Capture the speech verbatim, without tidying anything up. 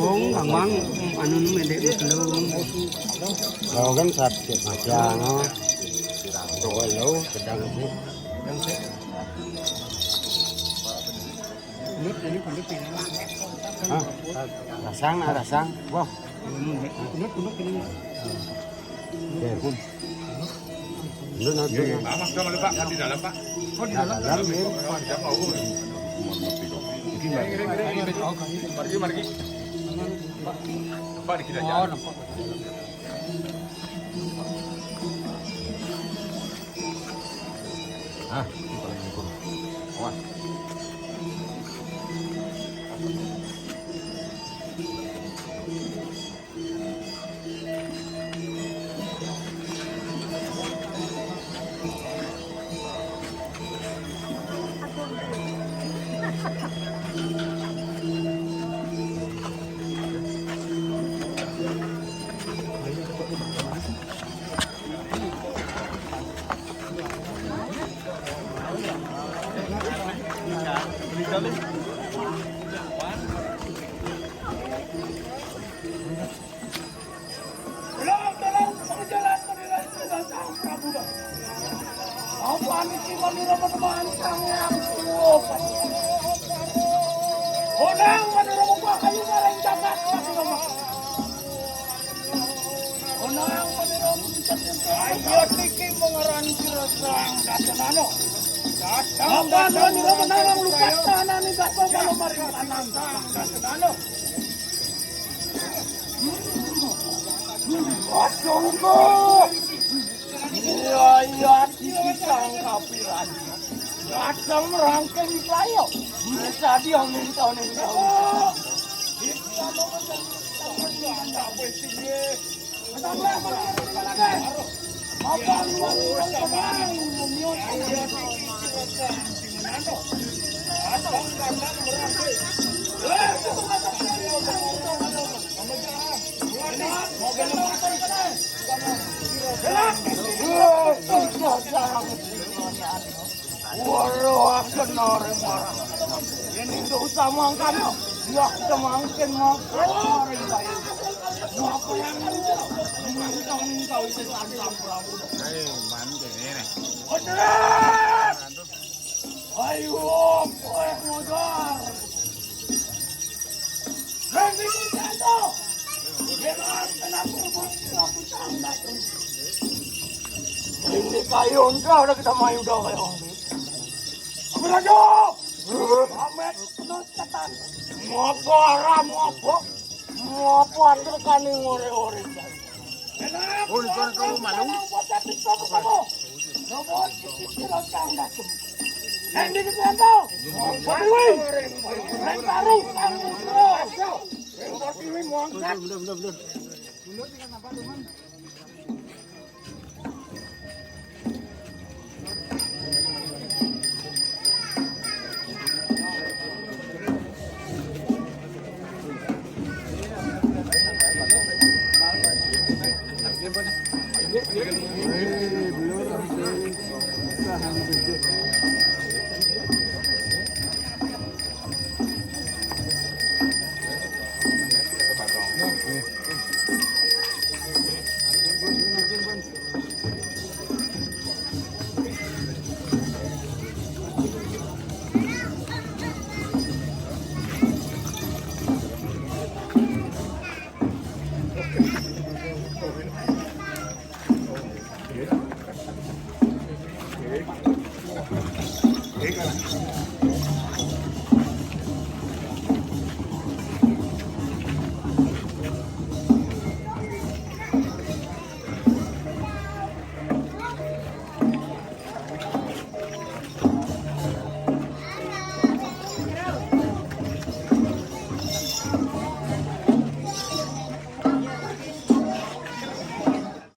Wong, Bang, anu, mendek, belum. Kalau kan sakit macam, oh. Tuh, lo, sedang sih. Hah? Rasang, ah, rasang. Wah. Oke. Belum, belum. Iya, iya. Pak, Mas, coba, Pak. Di dalam, Pak. Oh, di dalam. Dalam, ya. Margi, margi. Pak, dikit aja. Oh, nampak. Ah, ini paling ngumpul. Awas. Apa niki manira menemani sang yang suwung? Onang manira muka kayu ngareng jagat manira mah. Onang manira muncak muncak. Ayo niki mengeran sira sang dasenano. Datang. Apa manira menang lukas tanah ning gak mau kalau mari menang sang dasenano. Aduh, kok. Iya, iya, iki sang kapiran. Kadang merangkeng iki ayo. Bisa dia minta ning kau. Waduh, kena orang marah. Ini ndak usah mangkano. Ya, kita mangkin mangkat orang baik. Apa yang ada? Minta minta itu tantang Prabu. Ayo, bantu ini. Ocerat! Ayo, kowe modar. Randy Kristianto. Jelas kenapa buat aku tangga terus. Ini kayu enggak udah kita mayu dah kayak orang. Apa lagi? Amet, kenal setan. Mau apa, Ram? Mau apa? Mau apa? Terkani ngore-ngore. Oh, ini kan kamu malu? Udah, udah, udah, udah.